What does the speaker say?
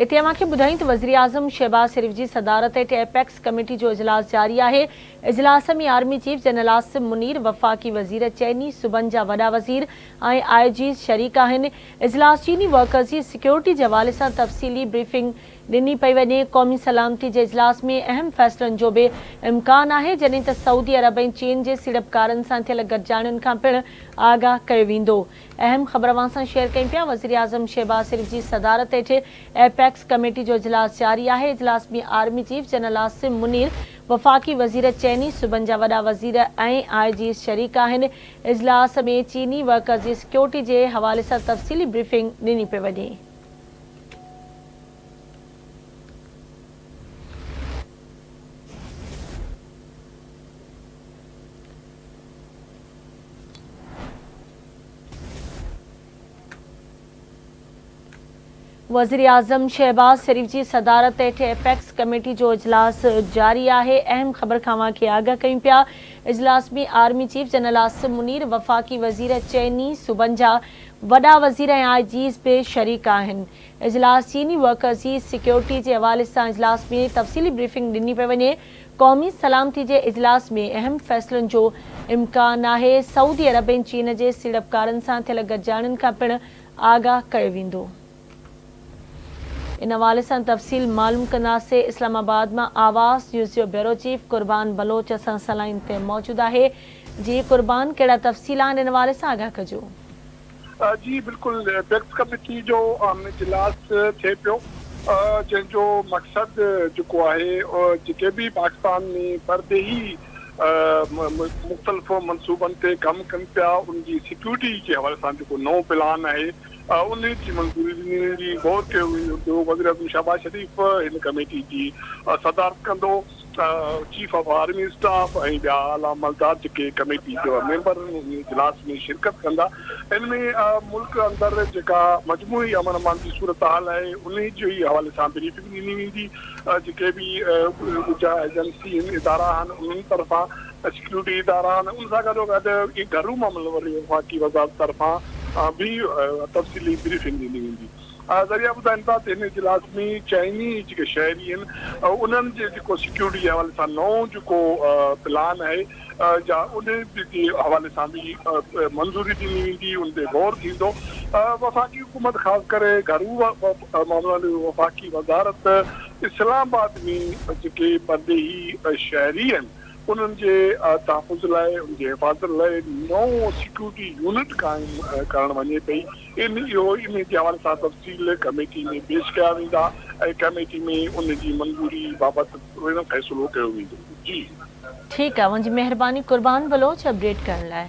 اتي اوهان کي ٻڌايون ته وزيراعظم شهباز شريف جي صدارت هيٺ ايپڪس ڪميٽي جو اجلاس جاري آهي. اجلاس ۾ army chief general Asim Munir, وفاقي وزير، چئني صوبن جا وڏا وزير ۽ آء جيز شريڪ آهن. اجلاس چيني ورڪرز جي سيڪيورٽي جي حوالي سان تفصيلي بريفنگ ڏني پئي وڃي. قومي سلامتي جي اجلاس ۾ اهم فيصلن جو به امڪان آهي، جڏهن ته سعودي عرب ۽ چين جي سيڙپڪارن سان ٿيل گڏجاڻين کان پڻ آگاهه ڪيو ويندو. اهم خبر اوهان سان شيئر ڪيون پيا، وزيراعظم شهباز شريف جي صدارت هيٺ ايپيڪس ڪميٽي جو اجلاس جاري آهي، اجلاس ۾ army chief general Asim Munir, وفاقي وزير، چئني صوبن جا وڏا وزير ۽ آء جيز شريڪ آهن، اجلاس ۾ چيني ورڪرز جي سيڪيورٽي جي حوالي سان تفصيلي بريفنگ ڏني پئي وڃي. وزيراعظم شهباز شريف جي صدارت هيٺ ايپيڪس ڪميٽي جو اجلاس جاري آهي، اهم خبر کان اوهان کي آگاهه ڪيون پيا، اجلاس ۾ army chief general Asim Munir, وفاقي وزير، چئني صوبن جا وڏا وزير ۽ آء جيز به شريڪ آهن، اجلاس چيني ورڪرز جي سيڪيورٽي جي حوالي سان اجلاس ۾ تفصيلي بريفنگ ڏني پئي وڃي، قومي سلامتي جي اجلاس ۾ اهم فيصلن جو امڪان آهي، سعودي عرب ۽ چين جي سيڙپڪارن سان ٿيل گڏجاڻين کان پڻ آگاهه ڪيو ويندو. ان حوالي سان تفصيل معلوم ڪنداسين، اسلام آباد مان آواز نيوز جو بيورو چيف قربان بلوچ اسان سان لائين تي موجود آهي، جي قربان ڪهڙا تفصيل آهن ان حوالي سان آگاهه ڪجو. جي بلڪل ايپيڪس ڪميٽي جو اهم اجلاس ٿئي پيو جنهن جو مقصد جيڪو آهي جيڪي به پاڪستان ۾ پرڏيهي مختلف منصوبن تي ڪم ڪن پيا ان جي سيڪيورٽي جي حوالي سان جيڪو نئون پلان آهي ان جي منظوري ڏني ويندي غور ڪيو ويندو وزيراعظم شهباز شريف هن ڪميٽي جي صدارت ڪندو. چيف آف آرمي اسٽاف ۽ ٻيا اعليٰ عملدار جيڪي ڪميٽي جا ميمبر آهن ان اجلاس ۾ شرڪت ڪندا. ان ۾ ملڪ اندر جيڪا مجموعي امن امان جي صورتحال آهي انهي جي حوالي سان بريفنگ ڏني ويندي. جيڪي به ڳجها ايجنسي آهن ادارا آهن انهن طرفان سيڪيورٽي ادارا آهن ان سان گڏوگڏ گهرو معاملن واري وفاقي وزارت طرفان به تفصيلي بريفنگ ڏني ويندي. ذريعا ٻڌائين ٿا ته هن اجلاس ۾ چائني جيڪي شهري آهن انهن جي جيڪو سيڪيورٽي جي حوالي سان نئون جيڪو پلان آهي جا ان جي حوالي سان به منظوري ڏني ويندي ان تي غور ٿيندو وفاقي حڪومت خاص ڪري گهرو معاملن واري وفاقي وزارت اسلام آباد ۾ جيڪي پرڏيهي شهري آهن انهن جي تحفظ لاء ان جي حفاظت لاء نئون سيڪيورٽي يونٽ قائم ڪرڻ وڃي پئي ان اهو انهي جي حوالي سان تفصيل ڪميٽي ۾ پيش ڪيا ويندا ۽ ڪميٽي ۾ ان جي منظوري بابت پڻ فيصلو ڪيو ويندو. جي. ٺيڪ آ اوهان جي مهرباني قربان بلوچ اپڊيٽ ڪرڻ لاء.